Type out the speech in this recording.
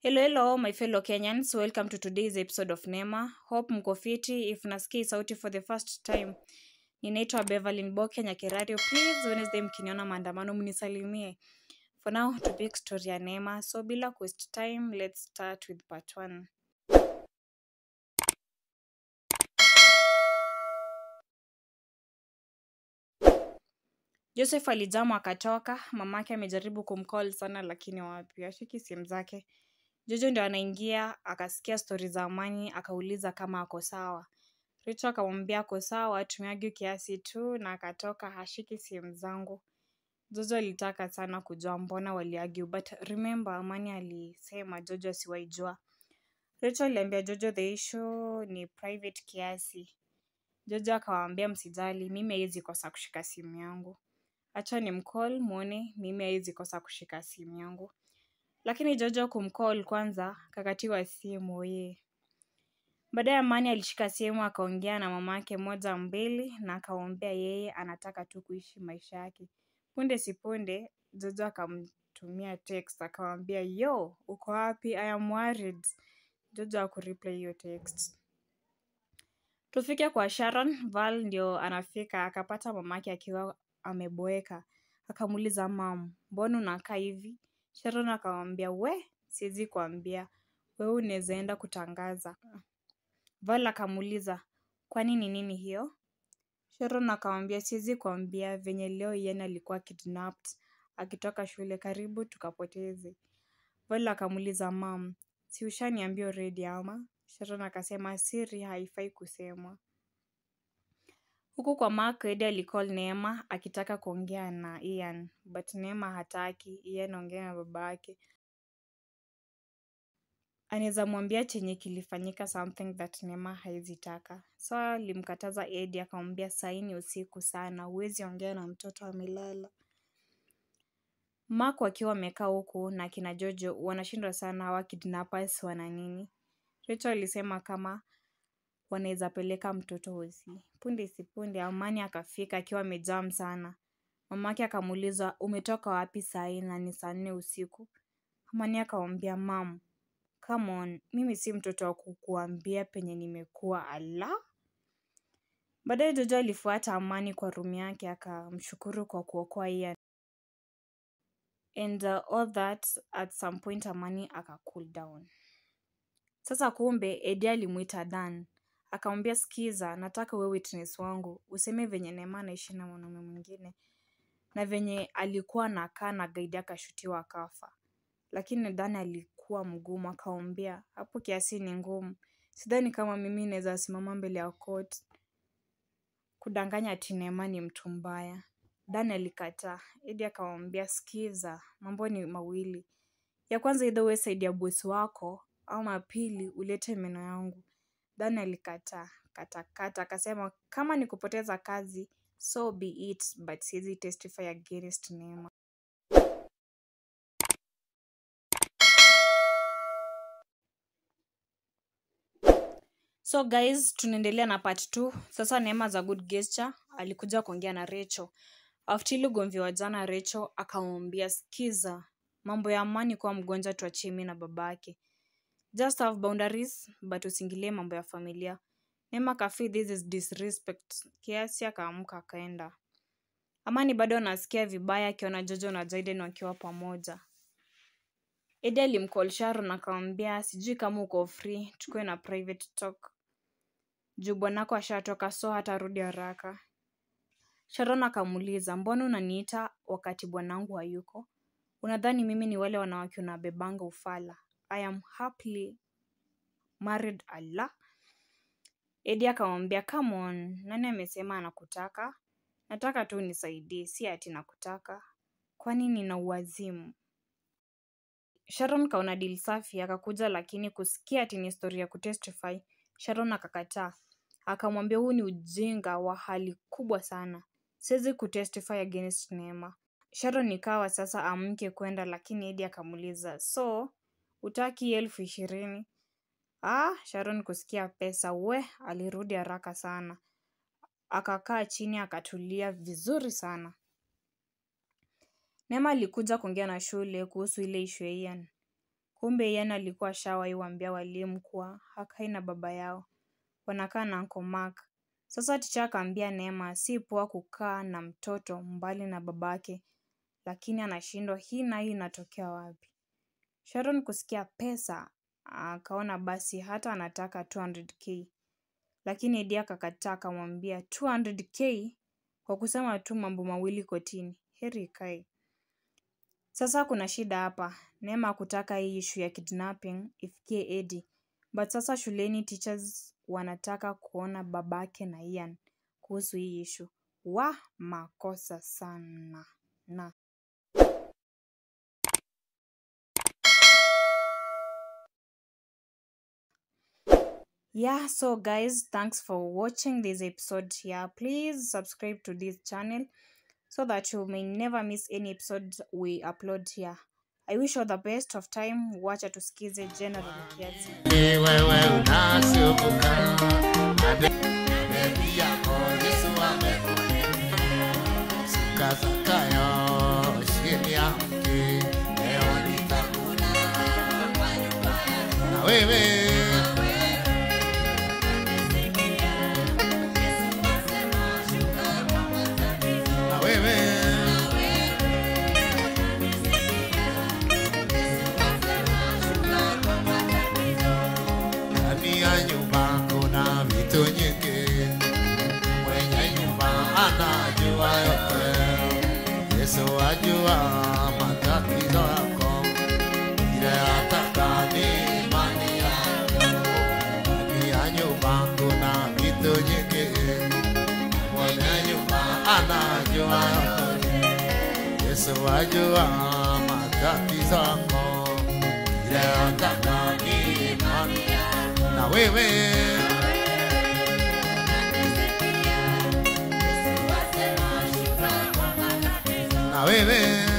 Hello, hello, my fellow Kenyans. Welcome to today's episode of Neema. Hope mko fiti. If nasikia sauti for the first time, ninaitwa Beverly Mboke Nyakerario. Please, Wednesday mkiniona maandamano mnisalimie. For now, topic story ya Neema. So bila waste time, let's start with part 1. Joseph alijama akatoka, mamake amejaribu kumcall sana lakini wapi, hashiki simu zake. Jojo ndio anaingia, akasikia stori za Amani, akauliza kama ako sawa. Rachel akamwambia ako sawa, tumeargue kiasi tu na akatoka, hashiki simu zangu. Jojo alitaka sana kujua mbona waliargue, but remember Amani alisema Jojo asiwahi jua. Rachel aliambia Jojo the issue ni private kiasi. Jojo akawaambia msijali, mimi haiwezi kosa kushika simu yangu. Acha ni mcall muone, mimi haiwezi kosa kushika simu yangu. Lakini Jojo kumcall kwanza, kakatiwa simu ye. Baadaye Amani alishika simu akaongea na mamake moja mbili na akaombea yeye anataka tu kuishi maisha yake. Punde si punde, Jojo akamtumia text akamwambia yo, uko wapi? I am worried. Jojo hakureply hiyo text. Tufike kwa Sharon, Val ndio anafika akapata mamake akiwa ameboeka. Akamuuliza mam, mbona unakaa hivi? Sharon akamwambia we, siwezi kuambia, wewe unaweza enda kutangaza. Val akamuuliza, kwani ni nini hiyo? Sharon akamwambia siwezi kuambia venye leo Ian alikuwa kidnapped akitoka shule karibu tukapoteze. Val akamuuliza mam, si ushaniambia already ama? Sharon akasema siri haifai kusemwa. Huku kwa Mark, Eddie alicall Neema akitaka kuongea na Ian, but Neema hataki Ian ongea na babake. Anaweza mwambia chenye kilifanyika, something that Neema haizi taka. So alimkataza Eddie akamwambia saini usiku sana, huwezi ongea na mtoto amelala. Mark wakiwa wamekaa huku na kina Jojo wanashindwa sana hawa kidnappers wana nini. Rachel alisema kama wanaweza peleka mtoto hosi. Punde si punde Amani akafika akiwa amejam sana. Mamake akamuuliza umetoka wapi saa hii na ni saa 4 usiku? Amani akamwambia mam, come on, mimi si mtoto wa kukuambia penye nimekuwa ala. Baadaye Jojo alifuata Amani kwa room yake akamshukuru kwa kuokoa Ian. And all that at some point Amani aka cool down. Sasa kumbe Eddie alimuita Dan. Akamwambia sikiza, nataka wewe witness wangu, useme venye Neema anaishi na mwanaume mwingine na venye alikuwa anakaa na guide akashutiwa akafa. Lakini Dan alikuwa mgumu akamwambia hapo kiasi ni ngumu. Sidhani kama mimi naweza simama mbele ya court kudanganya ati Neema ni mtu mbaya. Dan alikataa. Eddie akamwambia sikiza, mambo ni mawili. Ya kwanza either wewe saidia boss wako ama pili ulete meno yangu. Dan alikataa, katakata akasema kama ni kupoteza kazi so be it, but siwezi testify against Neema. So guys, tunaendelea na part 2. Sasa Neema za good gesture alikuja kuongea na Rachel. After ile ugomvi wa jana, Rachel akamwambia sikiza, mambo ya Amani kuwa mgonjwa tuachie mimi na babake. Just have boundaries but usingilie mambo ya familia. Neema kafi this is disrespect. Kiasi akaamka akaenda. Amani bado anasikia vibaya akiona Jojo na Jaden wakiwa pamoja. Eddie alimcall Sharon akamwambia sijui kama uko free tukue na private talk. Juu bwanako ashatoka so hatarudi haraka. Sharon akamuuliza mbona unaniita wakati bwanangu hayuko? Unadhani mimi ni wale wanawake unabebanga ufala? I am happily married Allah. Eddie akamwambia come on, nani amesema anakutaka? Nataka tu unisaidie, si ati nakutaka. Kwani nina uwazimu? Sharon kaona deal safi akakuja, lakini kusikia ati ni story ya kutestify, Sharon akakataa. Akamwambia huu ni ujinga wa hali kubwa sana. Siwezi kutestify against Neema. Sharon ikawa sasa amke kwenda, lakini Eddie akamuuliza so utaki 20,000? Ah, Sharon kusikia pesa we, alirudi haraka sana. Akakaa chini akatulia vizuri sana. Neema alikuja kuongea na shule kuhusu ile issue ya Ian. Kumbe Ian alikuwa ashawahi waambia walimu kuwa hakai na baba yao, wanakaa na Uncle Mark. Sasa ticha akaambia Neema si poa kukaa na mtoto mbali na babake, lakini anashindwa hii na hii inatokea wapi. Sharon kusikia pesa akaona basi hata anataka 200k. Lakini Eddie akakataa akamwambia 200k kwa kusema tu mambo mawili kotini. Heri ikae. Sasa kuna shida hapa. Neema hakutaka hii issue ya kidnapping ifikie Eddie. But sasa shuleni teachers wanataka kuona babake na Ian kuhusu hii issue. Wa makosa sana. Na yeah, so guys, thanks for watching this episode here. Please subscribe to this channel so that you may never miss any episodes we upload here. I wish you the best of time. Wacha tusikize General Kiasi. Ni wewe unasumbuka, madeni yako Yesu amekulipa. Suka Zakayo chini ya mti, leo nitakula na wewe. Na wewe. Ndani ya nyumba kuna vitu nyingi, mwenye nyumba anajua yote. Yesu ajua matatizo yako, ile ataka ni imani yako. Ndani ya nyumba kuna vitu nyingi, mwenye nyumba anajua yote. Yesu ajua matatizo yako, ile ataka ni imani yako. Na wewe. Na wewe.